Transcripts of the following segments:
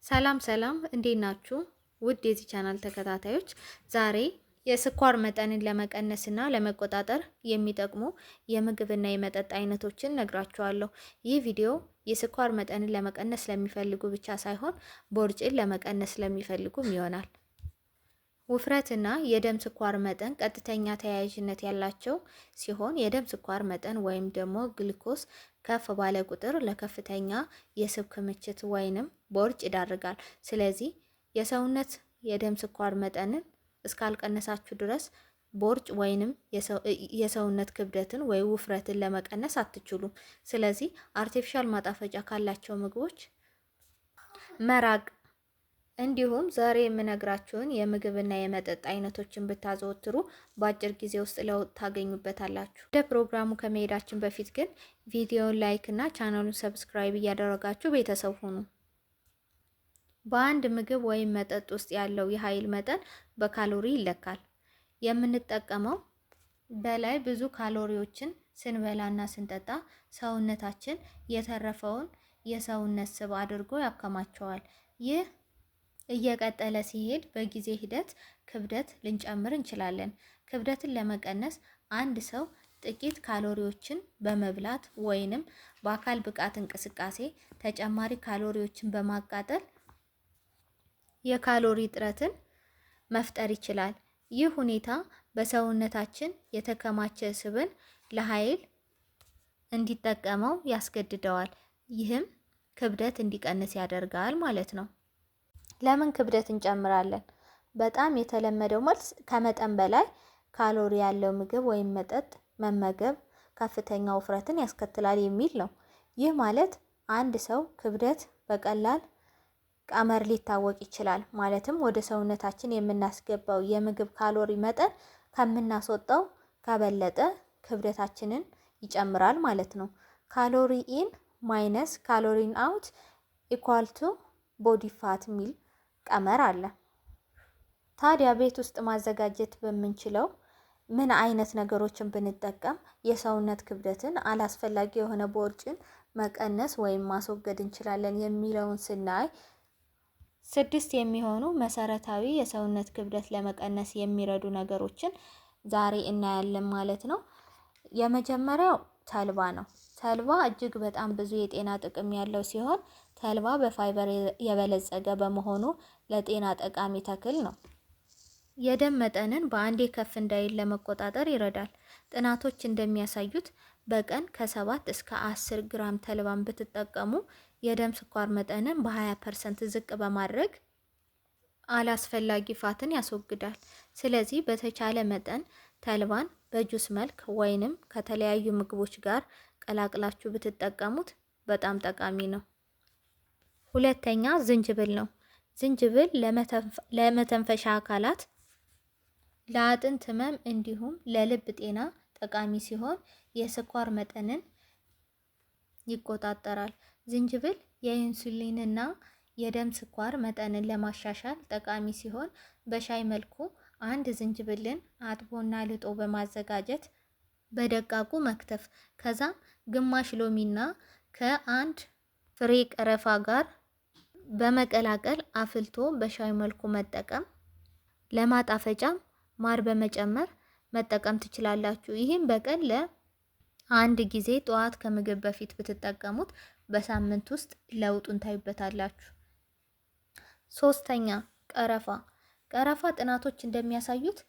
ሰላም ሰላም፣ እንዴት ናችሁ? ውድ የዚህ ቻናል ተከታታዮች፣ ዛሬ የስኳር መጠንን ለመቀነስና ለመቆጣጠር የሚጠቅሙ የምግብና የመጠጥ አይነቶችን ነግራችኋለሁ። ይህ ቪዲዮ የስኳር መጠንን ለመቀነስ ለሚፈልጉ ብቻ ሳይሆን ቦርጭን ለመቀነስ ለሚፈልጉም ይሆናል። ውፍረትና የደም ስኳር መጠን ቀጥተኛ ተያያዥነት ያላቸው ሲሆን፣ የደም ስኳር መጠን ወይም ደግሞ ግሉኮስ ከፍ ባለ ቁጥር ለከፍተኛ የስብ ክምችት ወይንም ቦርጭ ይዳርጋል። ስለዚህ የሰውነት የደም ስኳር መጠንን እስካልቀነሳችሁ ድረስ ቦርጭ ወይንም የሰውነት ክብደትን ወይ ውፍረትን ለመቀነስ አትችሉም። ስለዚህ artificial ማጣፈጫ ካላቸው ምግቦች መራቅ እንዲሁም ዛሬ የምነግራችሁን የምግብና የመጠጥ አይነቶችን ብታዘወትሩ በአጭር ጊዜ ውስጥ ለውጥ ታገኙበታላችሁ። ወደ ፕሮግራሙ ከመሄዳችን በፊት ግን ቪዲዮውን like እና ቻናሉን subscribe እያደረጋችሁ ቤተሰብ ሁኑ። በአንድ ምግብ ወይም መጠጥ ውስጥ ያለው የኃይል መጠን በካሎሪ ይለካል። የምንጠቀመው በላይ ብዙ ካሎሪዎችን ስንበላና ስንጠጣ ሰውነታችን የተረፈውን የሰውነት ስብ አድርጎ ያከማቸዋል። ይህ እየቀጠለ ሲሄድ በጊዜ ሂደት ክብደት ልንጨምር እንችላለን። ክብደትን ለመቀነስ አንድ ሰው ጥቂት ካሎሪዎችን በመብላት ወይንም በአካል ብቃት እንቅስቃሴ ተጨማሪ ካሎሪዎችን በማቃጠል የካሎሪ እጥረትን መፍጠር ይችላል። ይህ ሁኔታ በሰውነታችን የተከማቸ ስብን ለኃይል እንዲጠቀመው ያስገድደዋል። ይህም ክብደት እንዲቀንስ ያደርጋል ማለት ነው። ለምን ክብደት እንጨምራለን? በጣም የተለመደው መልስ ከመጠን በላይ ካሎሪ ያለው ምግብ ወይም መጠጥ መመገብ ከፍተኛ ውፍረትን ያስከትላል የሚል ነው። ይህ ማለት አንድ ሰው ክብደት በቀላል ቀመር ሊታወቅ ይችላል። ማለትም ወደ ሰውነታችን የምናስገባው የምግብ ካሎሪ መጠን ከምናስወጣው ከበለጠ ክብደታችንን ይጨምራል ማለት ነው። Calorie in minus calorie out equal to body fat የሚል ቀመር አለ። ታዲያ ቤት ውስጥ ማዘጋጀት በምንችለው ምን አይነት ነገሮችን ብንጠቀም የሰውነት ክብደትን፣ አላስፈላጊ የሆነ ቦርጭን መቀነስ ወይም ማስወገድ እንችላለን የሚለውን ስናይ፣ ስድስት የሚሆኑ መሰረታዊ የሰውነት ክብደት ለመቀነስ የሚረዱ ነገሮችን ዛሬ እናያለን ማለት ነው። የመጀመሪያው ተልባ ነው። ተልባ እጅግ በጣም ብዙ የጤና ጥቅም ያለው ሲሆን፣ ተልባ በፋይበር የበለጸገ በመሆኑ ለጤና ጠቃሚ ተክል ነው። የደም መጠንን በአንዴ ከፍ እንዳይል ለመቆጣጠር ይረዳል። ጥናቶች እንደሚያሳዩት በቀን ከ7 እስከ 10 ግራም ተልባን ብትጠቀሙ የደም ስኳር መጠንን በ20% ዝቅ በማድረግ አላስፈላጊ fat ን ያስወግዳል። ስለዚህ በተቻለ መጠን ተልባን በጁስ መልክ ወይንም ከተለያዩ ምግቦች ጋር ቀላቅላችሁ ብትጠቀሙት በጣም ጠቃሚ ነው። ሁለተኛ ዝንጅብል ነው። ዝንጅብል ለመተንፈሻ አካላት፣ ለአጥንት ህመም እንዲሁም ለልብ ጤና ጠቃሚ ሲሆን የስኳር መጠንን ይቆጣጠራል። ዝንጅብል የኢንሱሊንና የደም ስኳር መጠንን ለማሻሻል ጠቃሚ ሲሆን፣ በሻይ መልኩ አንድ ዝንጅብልን አጥቦና ልጦ በማዘጋጀት በደቃቁ መክተፍ፣ ከዛም ግማሽ ሎሚና ከአንድ ፍሬ ቀረፋ ጋር በመቀላቀል አፍልቶ በሻይ መልኩ መጠቀም፣ ለማጣፈጫም ማር በመጨመር መጠቀም ትችላላችሁ። ይህም በቀን ለአንድ ጊዜ ጠዋት ከምግብ በፊት ብትጠቀሙት በሳምንት ውስጥ ለውጡን ታዩበታላችሁ። ሶስተኛ ቀረፋ። ቀረፋ ጥናቶች እንደሚያሳዩት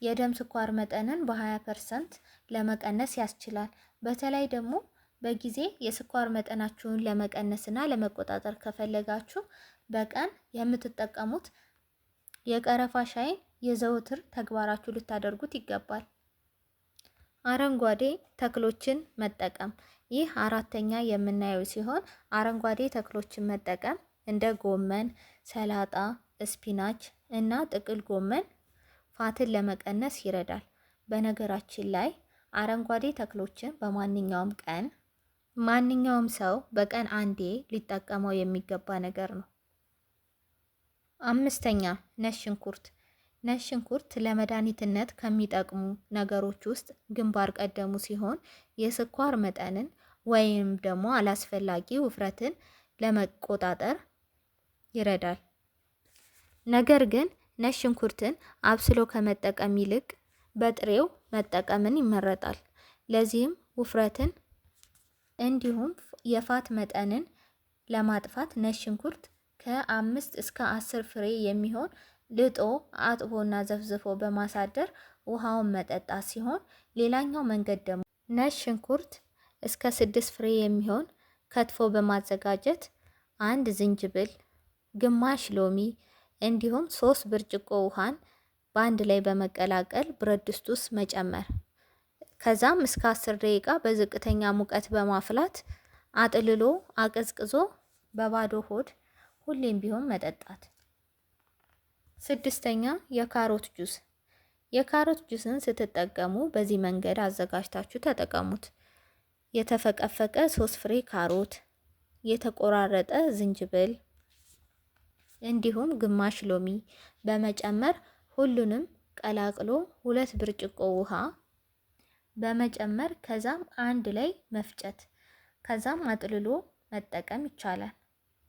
የደም ስኳር መጠንን በ20% ለመቀነስ ያስችላል። በተለይ ደግሞ በጊዜ የስኳር መጠናችሁን ለመቀነስና ለመቆጣጠር ከፈለጋችሁ በቀን የምትጠቀሙት የቀረፋ ሻይን የዘወትር ተግባራችሁ ልታደርጉት ይገባል። አረንጓዴ ተክሎችን መጠቀም፣ ይህ አራተኛ የምናየው ሲሆን፣ አረንጓዴ ተክሎችን መጠቀም እንደ ጎመን፣ ሰላጣ፣ spinach እና ጥቅል ጎመን fat ን ለመቀነስ ይረዳል። በነገራችን ላይ አረንጓዴ ተክሎችን በማንኛውም ቀን ማንኛውም ሰው በቀን አንዴ ሊጠቀመው የሚገባ ነገር ነው። አምስተኛ ነጭ ሽንኩርት። ነጭ ሽንኩርት ለመድኃኒትነት ከሚጠቅሙ ነገሮች ውስጥ ግንባር ቀደሙ ሲሆን፣ የስኳር መጠንን ወይም ደግሞ አላስፈላጊ ውፍረትን ለመቆጣጠር ይረዳል። ነገር ግን ነጭ ሽንኩርትን አብስሎ ከመጠቀም ይልቅ በጥሬው መጠቀምን ይመረጣል። ለዚህም ውፍረትን እንዲሁም የፋት መጠንን ለማጥፋት ነጭ ሽንኩርት ከ5 እስከ 10 ፍሬ የሚሆን ልጦ፣ አጥቦና ዘፍዝፎ በማሳደር ውሃውን መጠጣት ሲሆን፣ ሌላኛው መንገድ ደግሞ ነጭ ሽንኩርት እስከ 6 ፍሬ የሚሆን ከትፎ በማዘጋጀት አንድ ዝንጅብል፣ ግማሽ ሎሚ እንዲሁም 3 ብርጭቆ ውሃን በአንድ ላይ በመቀላቀል ብረት ድስት ውስጥ መጨመር። ከዛም እስከ 10 ደቂቃ በዝቅተኛ ሙቀት በማፍላት አጥልሎ አቀዝቅዞ በባዶ ሆድ ሁሌም ቢሆን መጠጣት። ስድስተኛ፣ የካሮት ጁስ። የካሮት ጁስን ስትጠቀሙ በዚህ መንገድ አዘጋጅታችሁ ተጠቀሙት። የተፈቀፈቀ 3 ፍሬ ካሮት፣ የተቆራረጠ ዝንጅብል እንዲሁም ግማሽ ሎሚ በመጨመር ሁሉንም ቀላቅሎ 2 ብርጭቆ ውሃ በመጨመር ከዛም አንድ ላይ መፍጨት፣ ከዛም አጥልሎ መጠቀም ይቻላል።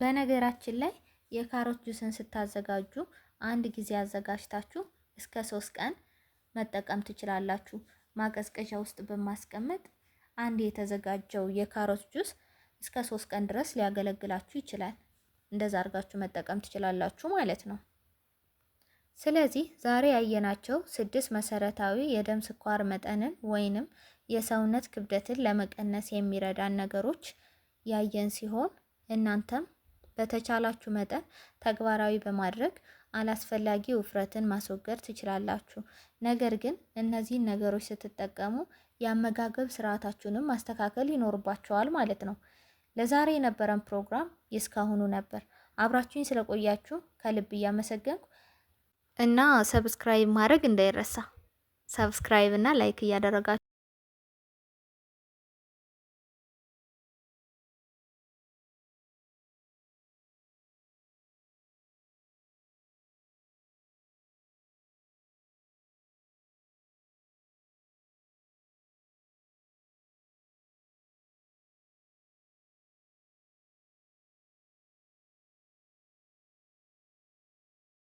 በነገራችን ላይ የካሮት ጁስን ስታዘጋጁ አንድ ጊዜ አዘጋጅታችሁ እስከ 3 ቀን መጠቀም ትችላላችሁ። ማቀዝቀዣ ውስጥ በማስቀመጥ አንድ የተዘጋጀው የካሮት ጁስ እስከ 3 ቀን ድረስ ሊያገለግላችሁ ይችላል። እንደዛ አድርጋችሁ መጠቀም ትችላላችሁ ማለት ነው። ስለዚህ ዛሬ ያየናቸው ስድስት መሰረታዊ የደም ስኳር መጠንን ወይንም የሰውነት ክብደትን ለመቀነስ የሚረዳን ነገሮች ያየን ሲሆን፣ እናንተም በተቻላችሁ መጠን ተግባራዊ በማድረግ አላስፈላጊ ውፍረትን ማስወገድ ትችላላችሁ። ነገር ግን እነዚህን ነገሮች ስትጠቀሙ የአመጋገብ ስርዓታችሁንም ማስተካከል ይኖርባችኋል ማለት ነው። ለዛሬ የነበረን ፕሮግራም የእስካሁኑ ነበር። አብራችሁኝ ስለቆያችሁ ከልብ እያመሰገንኩ እና subscribe ማድረግ እንዳይረሳ። Subscribe እና like እያደረጋችሁ